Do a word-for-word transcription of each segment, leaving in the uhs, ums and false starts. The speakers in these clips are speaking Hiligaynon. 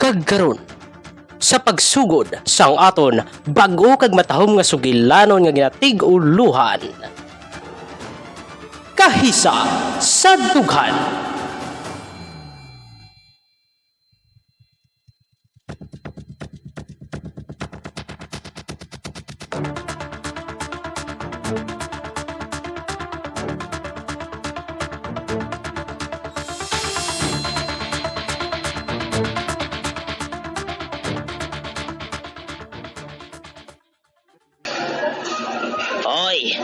Kag karon, sa pagsugod sang aton bag-o kag matahom nga sugilanon nga ginatig-uluhan, Kahisa sa Dughan. Hoy!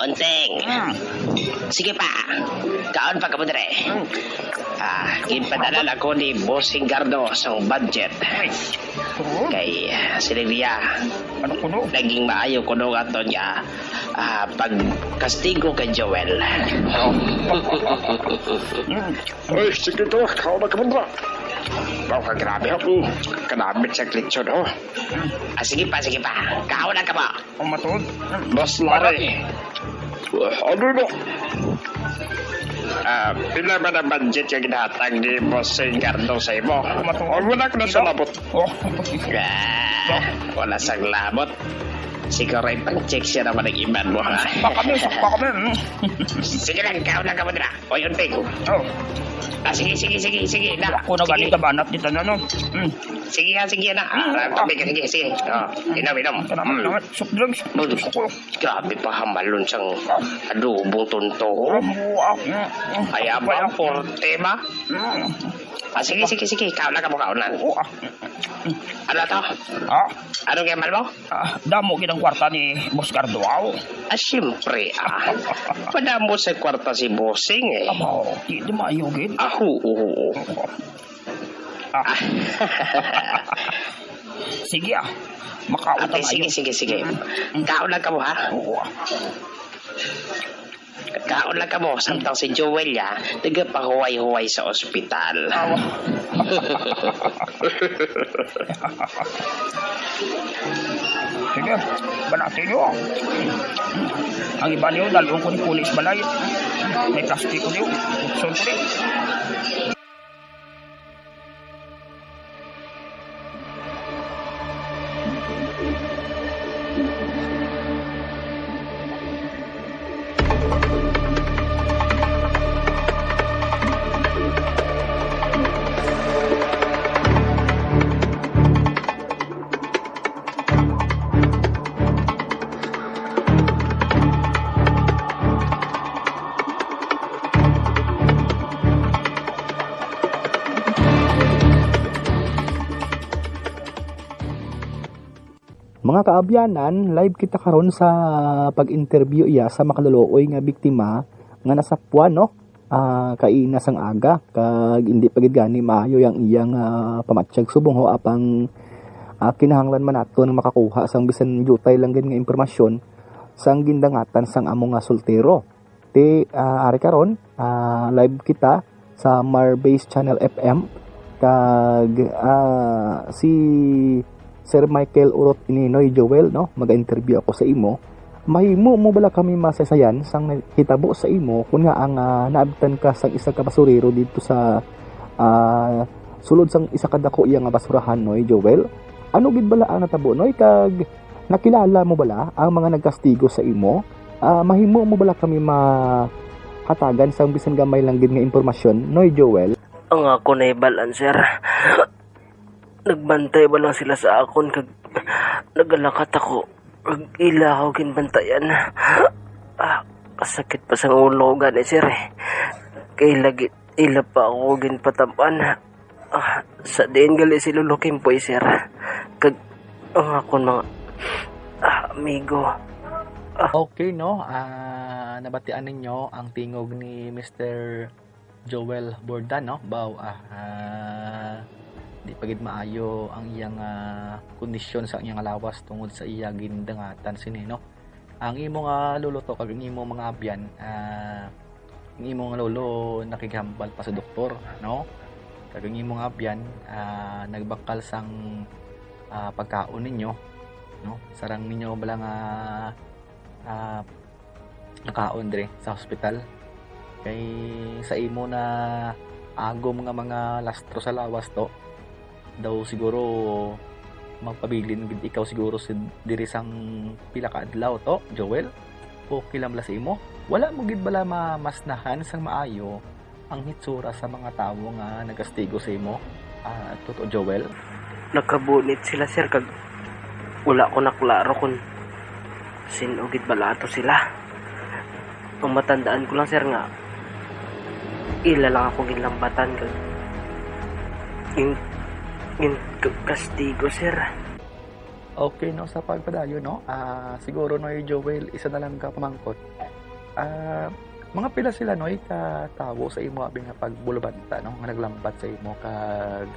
Unsing! Hmm. Sige pa! Kaon pa kamo dire. Hmm. Ah, ginpadala ako ni Bossing Gardo sang budget. Hmm. Kay, ah, si Livia, ano kuno? Naging maayo kuno nga aton nga, ah, pagkastigo kay Joel. Hmm. Ay, sige to, kaon na kamo dira. Wow, ka grabe, ho. Hmm, kanamit sa klitsyon, ho. Ah, sige pa, sige pa. Kaon na ka ba? Ang matuod. Boss Larry. Ano na? Ah, pila ba na budget nga ginahatag ni Boss Gardo sa imo? Matuod. Wala ko na sa labot. Oh. Ah, wala sang labot. Siguro ipang-check siya naman ang iban mo, ha? Sakpa kami, sakpa kami, hmm. Sige lang, kaon lang ka mo dira. Oy, Unting. Oh. Ah, sige, sige, sige, sige, na. Ako na ba Sige. Ni kabanat dito na, no? Hmm. Sige, ha, sige, na. Ah, Hmm. Tabi ka, sige, sige. Oh, inom, inom. Salamat, Hmm. salamat. Soft drinks. Bud-, Gusto ko. Grabe pa hamalon sang adobong tunto. Ah, buwa. Hmm, hmm. Ay, abang, Kaya forte ba? Hmm. Ah, sige, sige, sige. Kaon na ka mo, kaon na. Oo, ah. Ano to? Ah? Ano nga mal mo? Ah, damo gid ang kwarta ni Boss Gardo, aw. Ah, siyempre, ah. Padamo sa kwarta si Bossing, eh. Amo, di, di maayo gid. Ah, oo, oo. Ah. Sige, ah. Makaon Okay, ta sige, maayo. Sige, sige. Mm. Kaon lang ka mo, ha? Oo, ah. Kaon lang kamo, samtang si Joel ya, nagapahuway-huway sa ospital. Awa. Sige, banati niyo. Ang iba niyo, dalon ko ni pulis balay. May plastiko niyo. Utson ko ni. Mga kaabyanan, live kita karon sa pag-interview iya sa makaluluoy nga biktima nga nasapwan, no? Ah, kaina sang aga, kag indi pa gid gani maayo ang iyang, ah, pamatyag subong ho apang, ah, kinahanglan man naton makakuha sang bisan diutay lang gid nga impormasyon sang gindangatan sang amo nga soltero. Ti, ah, ari karon, ah, live kita sa Marbase Channel F M, kag, ah, si Sir Michael Urot ini, Noy Joel, no? Maga-interview ako sa imo. Mahimo mo bala kami masaysayan sang hitabo sa imo kun nga ang, ah, naabtan ka sang isa ka basurero didto sa, ah, sulod sang isa ka dako iya nga basurahan, Noy Joel? Ano gid bala ang natabo, Noy? Kag nakilala mo bala ang mga nagkastigo sa imo? Ah, mahimo mo bala kami mahatagan sang bisan gamay lang gid nga impormasyon, Noy Joel? Ang ako nahibal-an, sir. Nagbantay ba lang sila sa akon kag nagalakat ako kag ila ako ginbantayan. Ah, kasakit pa sang ulo gani, sir, eh. Kay lagi ila pa ako ginpatab-an. Ah, sa diin gali si Lolo Kimpoy, sir? Kag ang akon mga, ah, amigo. Ah. Okay, no? Ah, nabatian ninyo ang tingog ni Mister Joel Bordan, no? Baw, ah, ah, di pa gid maayo ang iyang, ah, kondisyon sa iyang lawas tungod sa iya gindangatan sini, no? Ang imo nga lolo to kag ang imo mga abyan, ah, ang imo nga lolo nakighambal pa sa doktor, no? Kag ang imo nga abyan, ah, nagbakal sang, ah, pagkaon ninyo, no? Sarang ninyo bala nga, ah, nakaon diri sa hospital. Kay sa imo na agom nga mga lastro sa lawas to. Daw siguro magpabilin gid ikaw siguro si diri sang pila ka adlaw to, Joel. Okay lang bala sa imo? Wala mo gid bala mamasnahan sang maayo ang hitsura sa mga tawo nga nagastigo sa imo, ah, Toto Joel? Nagkabunit sila, sir, kag wala ko naklaro kung sin-o gid bala ato sila. Ang matandaan ko lang, sir, nga ila lang ako ginlambatan kag gin-, gin-, kastigo, sir. Okay, no, sa pagpadayon, no, ah, siguro, Noy Joel, isa na lang ka pamangkot. Ah, mga pila sila, Noy, ka tawo sa imo abi nga pagbulabanta, no, nga naglambat sa imo kag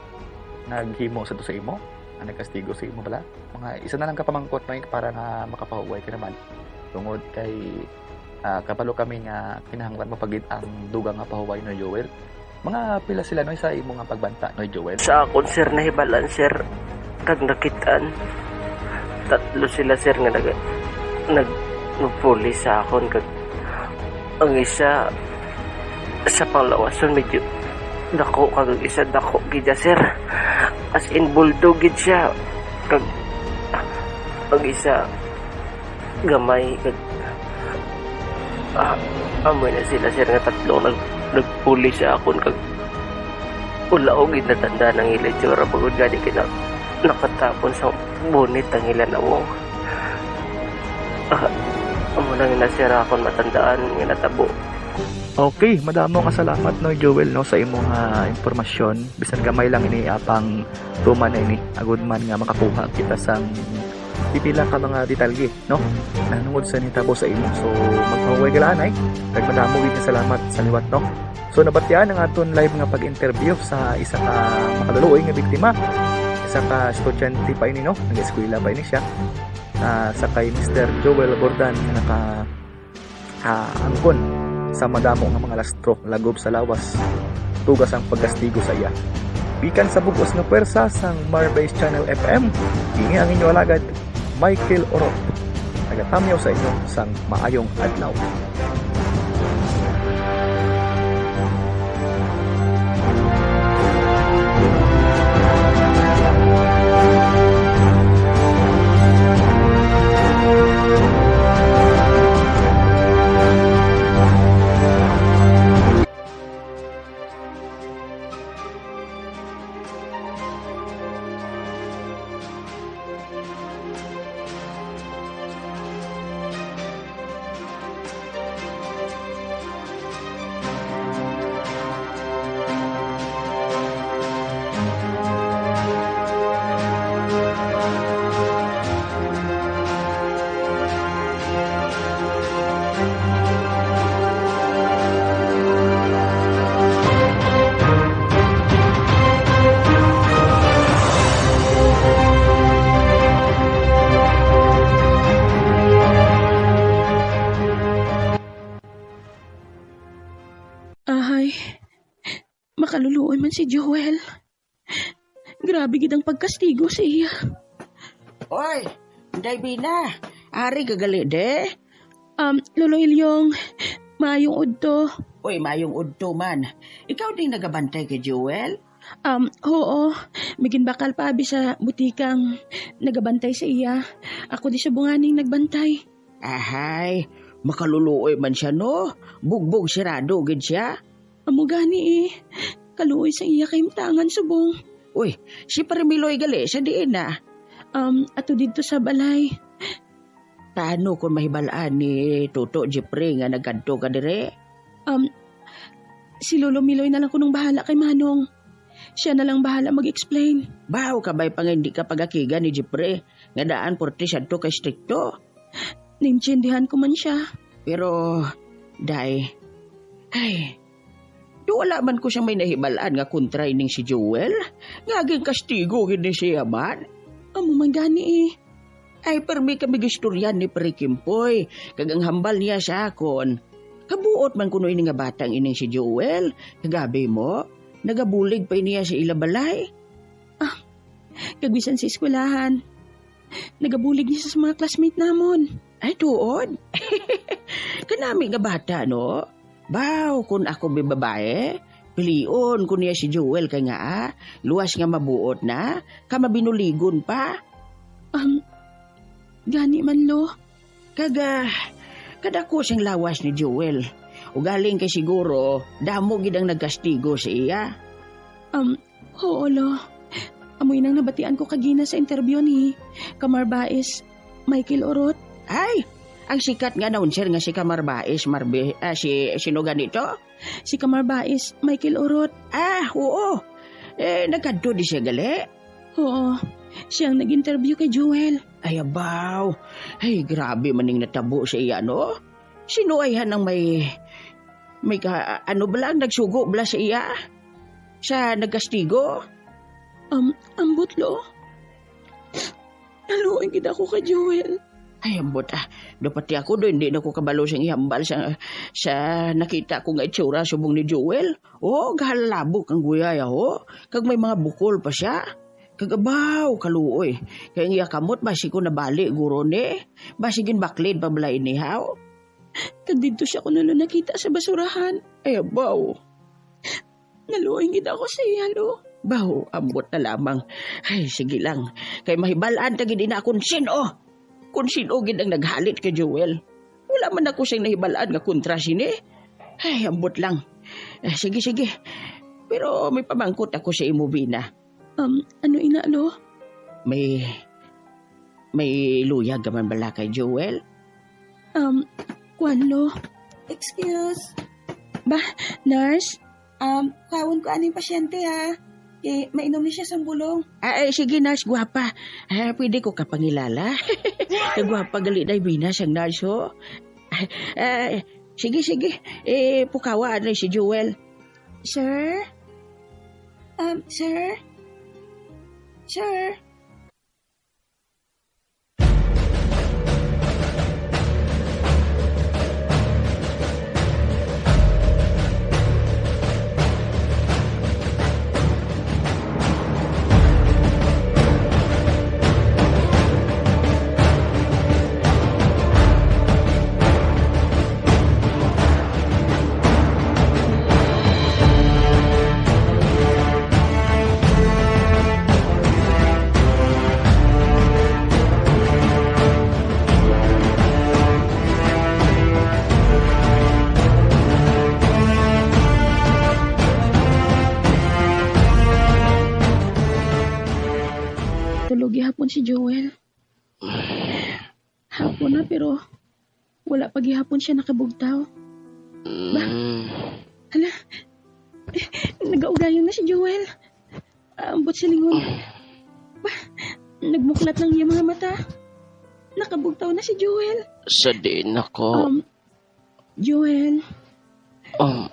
naghimo sa to sa imo, nga nagkastigo sa imo bala? Mga isa na lang ka pamangkot, Noy, para nga makapahuway ka naman. Tungod kay, ah, kabalo kami nga kinahanglan mo pa gid ang dugang nga pahuway, Noy Joel. Mga pila sila, Noy, sa imo nga pagbanta, Noy Joel? Sa akon, sir, nahibalan, sir, kag nakitaan, tatlo sila, sir, nga nag-, nag-, nagpuli sa akon, kag ang isa sa panglawason medyo dako, kag ang isa dako gid siya, sir. As in, bulldog gid siya. Kag ang isa gamay, kag, ah, amo na sila, sir, nga tatlo nag-, nagpuli sa akon, kag wala ko gid natandaan ang ila itsura, bangod gani kay na-, nakatapon sa bonnet ang ila nawong. Ah, amo lang na, sir, akon matandaan nga natabo. Okay, madamo nga salamat, Noy Joel, no, sa imong, ah, impormasyon. Bisan gamay lang ini, apang tuman na ini, agud man nga makakuha kita sang pipila ka mga detalye, no, nahanungod sa nitabo sa imo. So, magpahuway ka lang, ay. Kag madamo gid nga salamat sa liwat, no. So, nabatian ang aton live nga pag-interview sa isa ka makaluluoy nga biktima. Isa ka estudyante pa ini, no, nag-eskwela pa ini siya, ah, sa kay Mister Joel Bordan nga naka ah, angkon sa madamo nga mga lastro lagob sa lawas, tuga sang pagkastigo sa iya. Gikan sa bug-os nga pwersa sang Marbase Channel F M, ini ang inyo alagad, Michael Orot. Nagatamyaw sa inyo sang maayong adlaw. Ahay, makaluluoy man si Joel. Grabe gid ang pagkastigo sa iya. Oy, Day Bina, ari ka gali, de? Um, Lolo Ilyong, maayong udto. Oy, maayong udto man. Ikaw ding nagabantay kay Joel? Um, oo. May ginbakal pa abi sa butika ang nagabantay sa iya. Ako di subong ning nagbantay. Ahay, makaluluoy man siya, no? Bugbog sirado gid siya. Amo gani, eh. Kaluoy sa iya kahimtangan subong. Uy, si Pare Miloy gali, siya diin na? Um, ato didto sa balay. Paano kung mahibal-an ni Toto Jeffrey nga nagkadto ka dire? Um, si Lolo Miloy na lang kunong bahala kay Manong. Siya na lang bahala mag-explain. Baw ka bay pa nga hindi ka pagakiga ni Jeffrey, nga daan porte siya to kay strikto. Naintindihan ko man siya. Pero, day, ay, do wala man ko siya may nahibal-an nga kontra ining si Joel, nga ginkastigo gid ni siya man. Amo man gani, eh. Ay, permi kami gistoryan ni Pare Kimpoy, kag ang hambal niya sa akon, kabuot man kuno ini nga bata ang ining si Joel, kagabi mo, nagabulig pa niya sa ila balay. Ah, kag bisan sa eskwelahan, nagabulig niya sa mga classmate namon. Ay, tuod? Kanami nga bata, no? Baw, kung ako may babae, Lion ko niya si Joel kay nga, ah, luwas nga mabuot na, ka mabinuligon pa. Um, gani man, lo. Kag, ah, kadako sing lawas ni Joel. Ugaling kay siguro, damo gid ang nagkastigo sa iya. Um, oo, lo. Amoy nang nabatian ko kagina sa interview ni Kamarbais Michael Urot. Ay, ang sikat nga announcer nga si Kamarbais Marbe-, ah, si, sino ganito? Si Kamarbais Michael Urot. Ah, oo. Eh, nagkadto di siya gali? Oo. Siya ang nag-interview kay Joel. Ay, abaw. Ay, grabe man ning natabo sa iya, no? Sino ay hanang may, may ka, ano bala, ang nagsugo bala sa iya? Sa nagkastigo? Um, ambot, lo. Naluoy gid ako kay Joel. Ay, ambot, ah. Dapat di ako do, hindi na ko kabalo sing ihambal sa, sa nakita ko nga itsura subong ni Joel. Oh, gahalabok ang guyay, aho. Kag may mga bukol pa siya. Kag abaw, kaluoy. Kay ang iya kamot, basi ko nabali, guro ni. Basi ginbaklid pa bala ini, haw. Kag didto siya kuno nakita sa basurahan. Ay, abaw. Naluoy gid ako sa iya, lo. Baw, ambot na lamang. Ay, sige lang. Kay mahibal-an ta gid ina kung sin-o. Kung sin-o gid ang naghalit kay Joel. Wala man ako sing nahibal-an nga kontra sini. Ay, ambot lang. Eh, sige, sige. Pero may pamangkot ako sa imo, Vina. Um, ano ina, lo? May, may luyag ka man bala kay Joel? Um, kuwan, lo. Excuse. Ba, nurse? Um, kawon ko aning pasyente, ha. Eh, mainom ni siya sang bulong. Ah, eh, sige, nurse, gwapa. Ah, pwede ko ka pangilala? Kagwapa gali na, Vina, sang nurse, ho. Ah, sige, sige. Eh, pukawa na si Joel. Sir? Um, sir? Sir? Tulog gihapon si Joel. Hapon na, pero wala pa gihapon siya nakabugtaw. Ba? Mm. Hala, eh, nagaugayon na si Joel. Ambot silingon. Ba? Nagmuklat lang iya mga mata. Nakabugtaw na si Joel. Sa diin ako. Um, Joel. Um.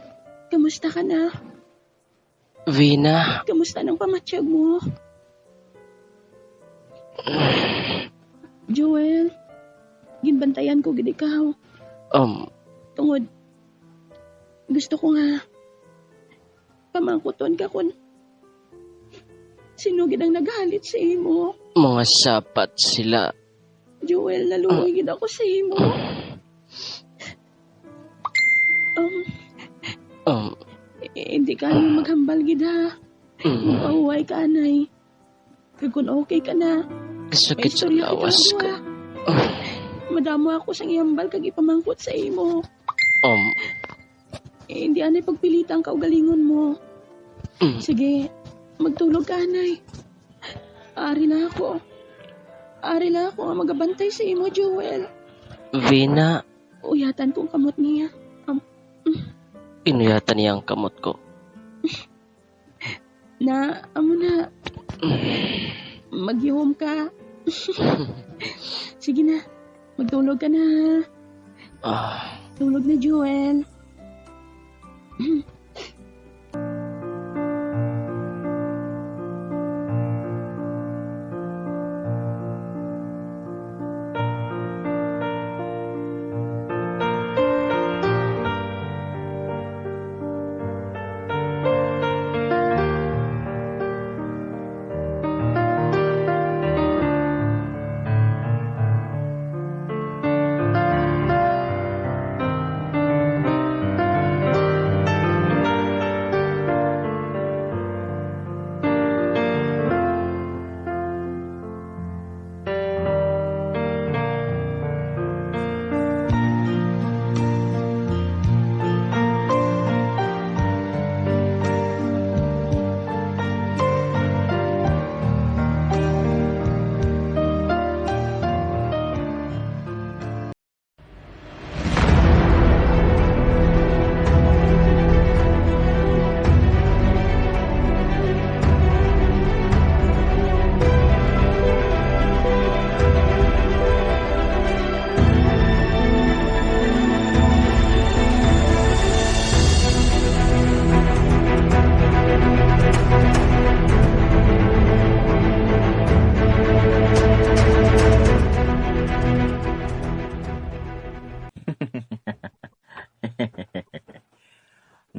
Kamusta ka na? Vina. Kamusta nang pamatyag mo? Joel, ginbantayan ko gid ikaw. Um. Tungod, gusto ko nga pamangkuton ka kung sino gid ang naghalit sa imo. Mga sapat sila. Joel, naluoy gid ako sa imo. Um, Um, eh, hindi ka na maghambal gid, ha? Mm. Magpahuway ka, anay. Kag kung okay ka na, gusto may gid sa istorya kita lawas ko, ha? Madamo ako sang ihambal kag ipamangkot sa imo. Um. Eh, hindi anay pagpilita ang kaugalingon mo. Mm. Sige, magtulog ka, anay. Ari na ako. Ari na ako nga magabantay sa imo, Joel. Vina. Uyatan ko ang kamot niya. Am-, Inuyatan niya ang kamot ko. Na, amo na. Maghihom ka. Sige na. Magtulog ka na, ha? Ah. Tulog na, Joel.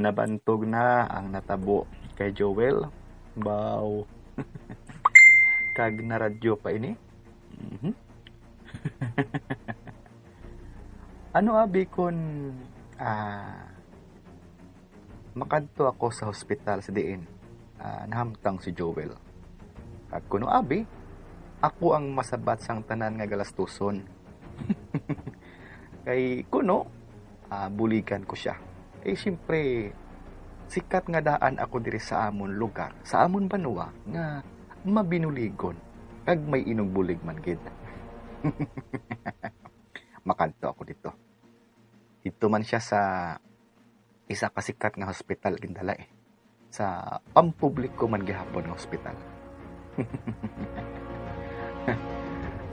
Nabantog na ang natabo kay Joel. Baw. Kag naradyo pa ini. Mhm. Ano abi kun, ah, makadto ako sa hospital sa diin, ah, nahamtang si Joel? Kag kuno abi, ako ang masabat sang tanan nga galastuson. Kay kuno, ah, buligan ko siya. Eh, siyempre, sikat nga daan ako diri sa amon lugar, sa amon banwa, nga mabinuligon, kag may inugbulig man gid. Makadto ako dito. Dito man siya sa isa ka sikat nga hospital gindala eh. Sa pampubliko man gihapon nga hospital.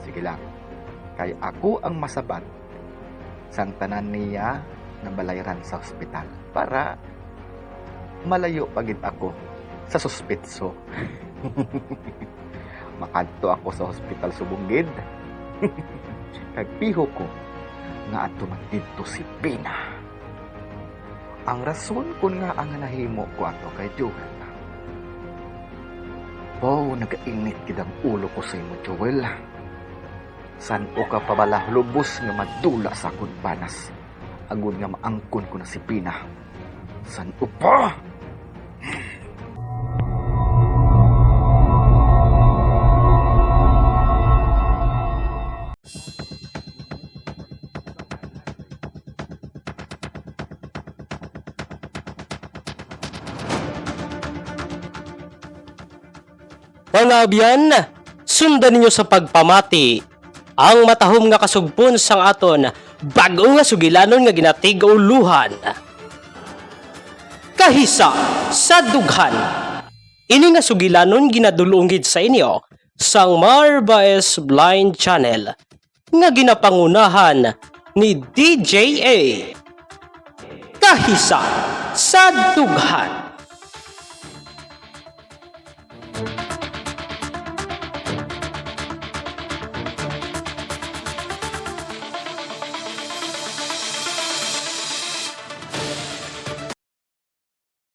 Sige lang. Kay ako ang masabat sang tanan niya nabalayran sa hospital para malayo pa gid ako sa suspitso. Makadto ako sa hospital subong gid. Kag piho ko nga adto man didto si Pina. Ang rason kon ngaa nga nahimo ko ato kay Joel. Wow, nagainit gid ang ulo ko sa imo, Joel. San-o ka pa bala lubos nga madula sa akon banas, agod nga maangkon ko na si Pina? San-o pa? Mga abyan, sundan ninyo sa pagpamati ang matahom nga kasugpon sang aton bag-o nga sugilanon nga ginatig-ulohan, Kahisa sa Dughan. Ini nga sugilanon ginadul-ong gid sa inyo sang Marbaes Blind Channel nga ginapangunahan ni D J A. Kahisa sa Dughan.